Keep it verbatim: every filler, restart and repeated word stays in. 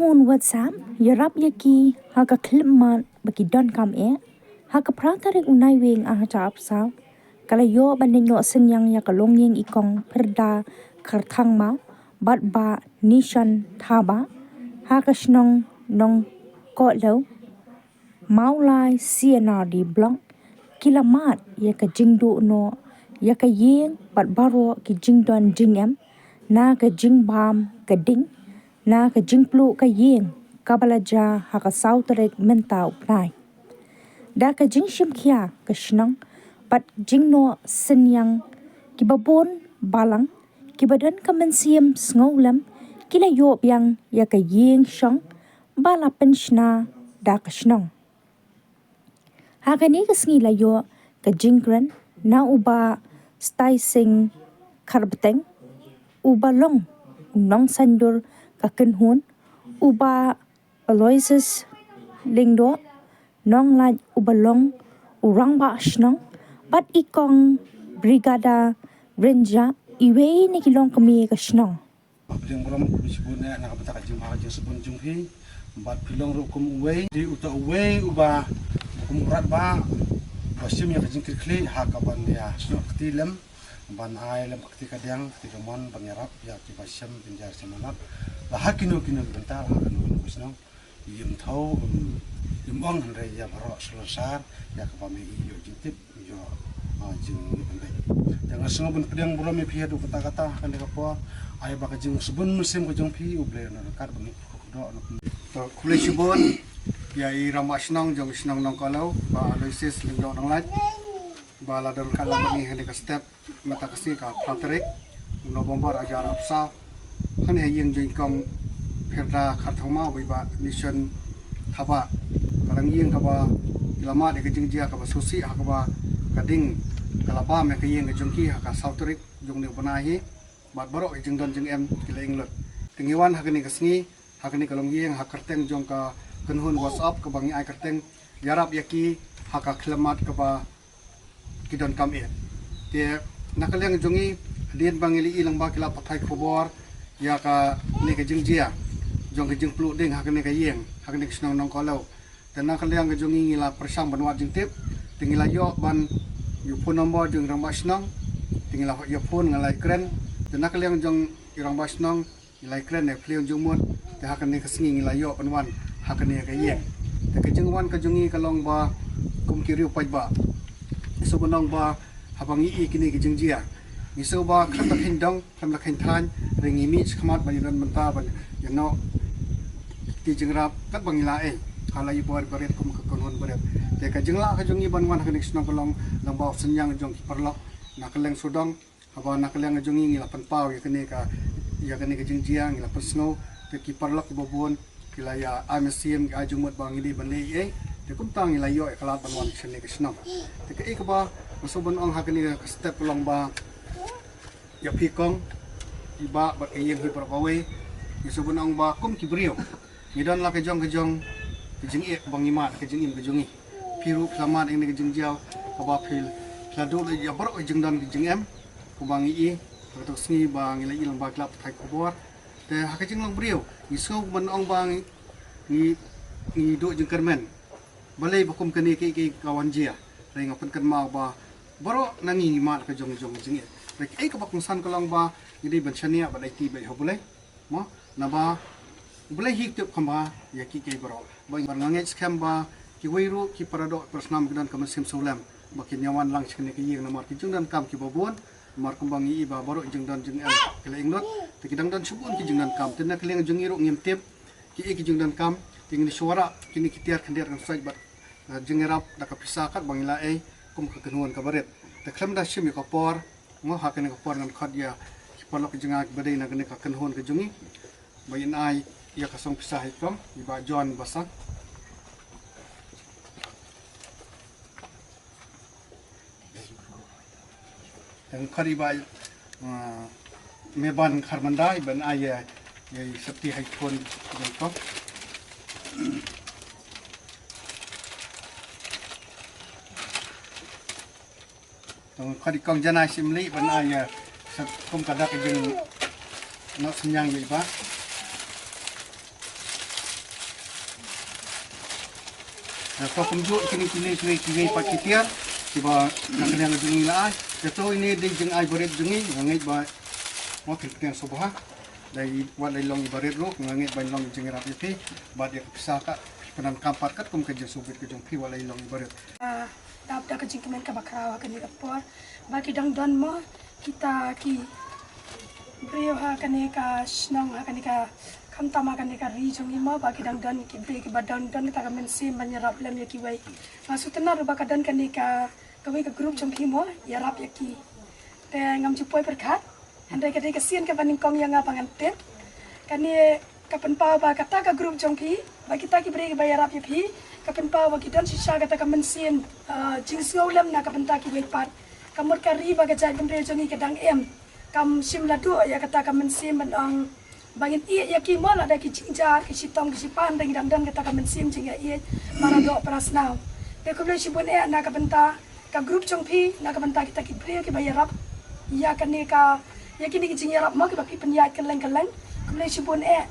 Hun WhatsApp, ïarap ïa ki ha ka khyllipmat ba ki donkam eh. Ha ka phra tarik u Naiwieng ar hajar arphew saw, ka la ïoh ban leit noh synñiang ïa ka longïing i kong Pyrda Kharthangma bad Bah Nishon Thabah ha ka shnong Nongkohlew. Mawlai C and R D Block ki la mad ïa ka jingduh noh ïa ka ïing bad baroh ki jingdon jingem, na ka jingbam ka ding, na ka jingpluh ka ïing kaba la jia ha ka saw tarik mynta u bnai. Da ka jingshim khia ka shnong bad jingnoh synñiang, kiba bun balang kiba don ka mynsiem sngewlem ki la ïoh biang ïa ka ïing shong ba la pynshna da ka shnong. Ha kane ka sngi la ïoh ka jingkren na u Bah Stai Singh Kharbteng, uba long u nongsaindur ka kynhun, u Bah Aloysius Lyngdoh Nonglait, uba long u rangbah shnong, bad i kong Brigada Rynjah, iwei na ki longkmie ka shnong. Pdiang burom khublei shibun eh na ka bynta ka jingbha ka jingsbun jong phi. Bad phi long ruh kum uwei, dei uta uwei uba kum u rangbah ba shim ïa ka jingkitkhlieh ha kaban ïa snoh kti lem, ban ai lem ka kti kadiang kti kamon ban ïarap ïa kiba shem bynta shem manot. La ha kino kino ki bynta, la ha kino kino ki shnong. Ym thaw, ym, ym ong hynrei ïa baroh shlur sar ïa kaba me ïoh jingtip, ïoh, ah, jingpynbeit. Te nga sngew ban pdiang burom ïa phi haduh katta katta ha kane ka por. Ai ba ka jingsbun mynsiem ka jong phi U Blei un ryngkat bad ngi khublei. To khublei shibun ïa i rangbah shnong jong shnong Nongkohlew, Bah Aloysius Lyngdoh Nonglait, ba la don ryngkat lem bad ngi ha kane ka step mynta ka sngi ka phra tarik November ar hajar arphew saw. Hangne ha ïing jong i kong Pyrda Kharthangma bad i Bah Nishon Thabah. Ka long ïing kaba ki la mad ïa ka jingjia kaba sngewsih ha kaba ka ding ka la bam ïa ka ïing ka jong ki ha ka saw tarik jong une u bnai hi. Bad baroh ki jingdon jingem ki la ïeng lut. Te ngi wan ha kane ka sngi ha kane ka longïing ha kyrteng jong ka kynhun WhatsApp kaba ngi ai kyrteng Ïarap ïa ki ha ka khyllipmat kaba ki donkam eh. Te na ka liang jong ngi, hadien ba ngi la ïohi lyngba ki lad pathai khubor ïa kane ka jingjia jong ka jingpluh ding ha kane ka ïing, ha kane ka shnong Nongkohlew. Te na ka liang jong ngi, ngi la pyrshang ban wad jingtip, te ngi la ïoh ban ïoh phone number jong i rangbah shnong, te ngi la ïoh phone, ngi la ïakren. Te na ka liang jong i rangbah shnong, ngi la ïakren ne phi ïoh jingmut, te ha kane ka sngi ngi la ïoh ban wan ha kane ka ïing. Te ka jingwan ka jong ngi ka long ba kum ki riew paidbah, ngi sngewbha ban ong ba haba ngi ïohi kine ki jingjia, ngi sngewbha khlem da kheiñ dong, khlem da kheiñ thaiñ, hynrei ngi mih shakhmat ban ïadon bynta ban ïa noh ki jingïarap katba ngi lah ei ha la i bor barit kum ka kynhun barit. Te ka jinglah ka jong ngi ban wan ha kane ka shnong ka long lyngba u synñiang jong ki paralok na kylleng sawdong. Haba na ka liang ka jong ngi, ngi la pynpaw ïa kane ka, ïa kane ka jingjia, ngi la pynsngew, te ki paralok kiba bun ki la ïa ai mynsiem, ki ai jingmut ba ngi dei ban leh ei ei. Te kumta ngi la ïoh ïa ka lad ban wan shane ka shnong. Te kaei kaba nga sngewbha ban ong ha kane ka step ka long ba ïa phi kong, i bah bad ka ïing hi baroh kawei, ngi sngewbha ban ong ba kum ki briew ngi don la ka jong ka jong ka jingeh ba ngi mad ka jingim ka jong ngi. Phi ruh phi la mad ïa kane ka jingjia kaba phi la duh ïa baroh ka jingdon ka jingem. Kumba ngi ïohi ha kato ka sngi ba ngi la ïohi lyngba ki lad pathai khubor. Te ha ka jinglong briew ngi sngew ban ong ba ngi, ngi, ngi duh jingkyrmen. Balei ba kum kane kaei kaei ka wan jia. Hynrei nga pynkynmaw ba baroh na ngi ngi mad ka jong jong ka jingeh. Hynrei kaei kaba kongsan ka long ba ngi dei ban shaniah bad aiti beit ha U Blei. Mo, naba U Blei hi u tip kham bha ïa kiei kiei baroh. Ba nga ngeit skhem ba kiwei ruh ki paradoh parasnam ki don ka mynsiem sawlem ba kin ïa wan lang sha kane ka ïing namar ki jingdonkam kiba bun. Namar kumba ngi ïohi ba baroh jingdon jingem ki la ïeng lut, te ki dang don shibun ki jingdonkam. Te na ka liang jong ngi ruh ngim tip kiei ki jingdonkam, te ngin shu wanrah kine ki tiar khyndiat kan sait bad, eh, jingïarap da ka pisa katba ngi lah ei kum ka kynhun kaba rit. Te khlem da shim ïa ka por, mo, ha kane ka por ngan khot ïa ki paralok jong nga kiba dei na kane ka kynhun ka jong ngi ba kin ai ïa ka song pisa ha i kong, i bah John Basang. Te ngan khot i bah, uh, Meban Kharmandai ban ai ïa, ïa i sopti ha i phone jong i kong. Te ngan khot i kong Janai Syiemlieh ban ai ïa, sa kum ka dak ka jingnoh synñiang ïa i bah. To kumjuh kine kine kine kine pat ki tiar kiba na kane la jong ngi la ai. Te to ine dei jingai barit jong ngi, nga ngeit ba mo kin pdiang sngewbha. Dei wat la i long i barit ruh nga ngeit ba in long i jingïarap ïa phi. Bad ïa ka pisa ka phi pyndonkam pat katkum ka jingsngewbit ka jong phi wat la i long i barit. Ah, dap da ka jingkmen kaba khraw ha kane ka por ba ki dang don mo kita ki briew ha kane ka shnong, ha kane ka, khamtam ha kane ka ri jong ngi mo, ba ki dang don ki briew kiba dang don kata ka mynsiem ban ïarap lem ïa kiwei. Nga sngewtynnat ruh ba ka don kane ka, kawei ka group jong phi mo, ïarap ïa ki. Te ngam ju poi pyrkhat, hynrei ka dei ka sien kaba nyngkong ïa nga ba ngan tip. Kane ka pynpaw ba kata ka group jong phi, ba kita ki briew kiba ïarap ïa phi, ka pynpaw ba ki don shisha kata ka mynsiem, ah, jingsngew lem na ka bynta kiwei pat. Ka mut ka ri bad ka jaitbynriew jong ngi ka dang im, kam shym la duh ïa kata ka mynsiem ban ong ba ngin ïeit ïa ki mo, lada ki jingjia ki shitom ki shipan, dang dang don kata ka mynsiem jingïeit para doh para snaw. Te khublei shibun eh na ka bynta ka group jong phi, na ka bynta kita ki briew kiba ïarap ïa kane ka, ïa kine ki jingïarap mo kiba phi pynïaid kylleng kylleng. Khublei shibun eh.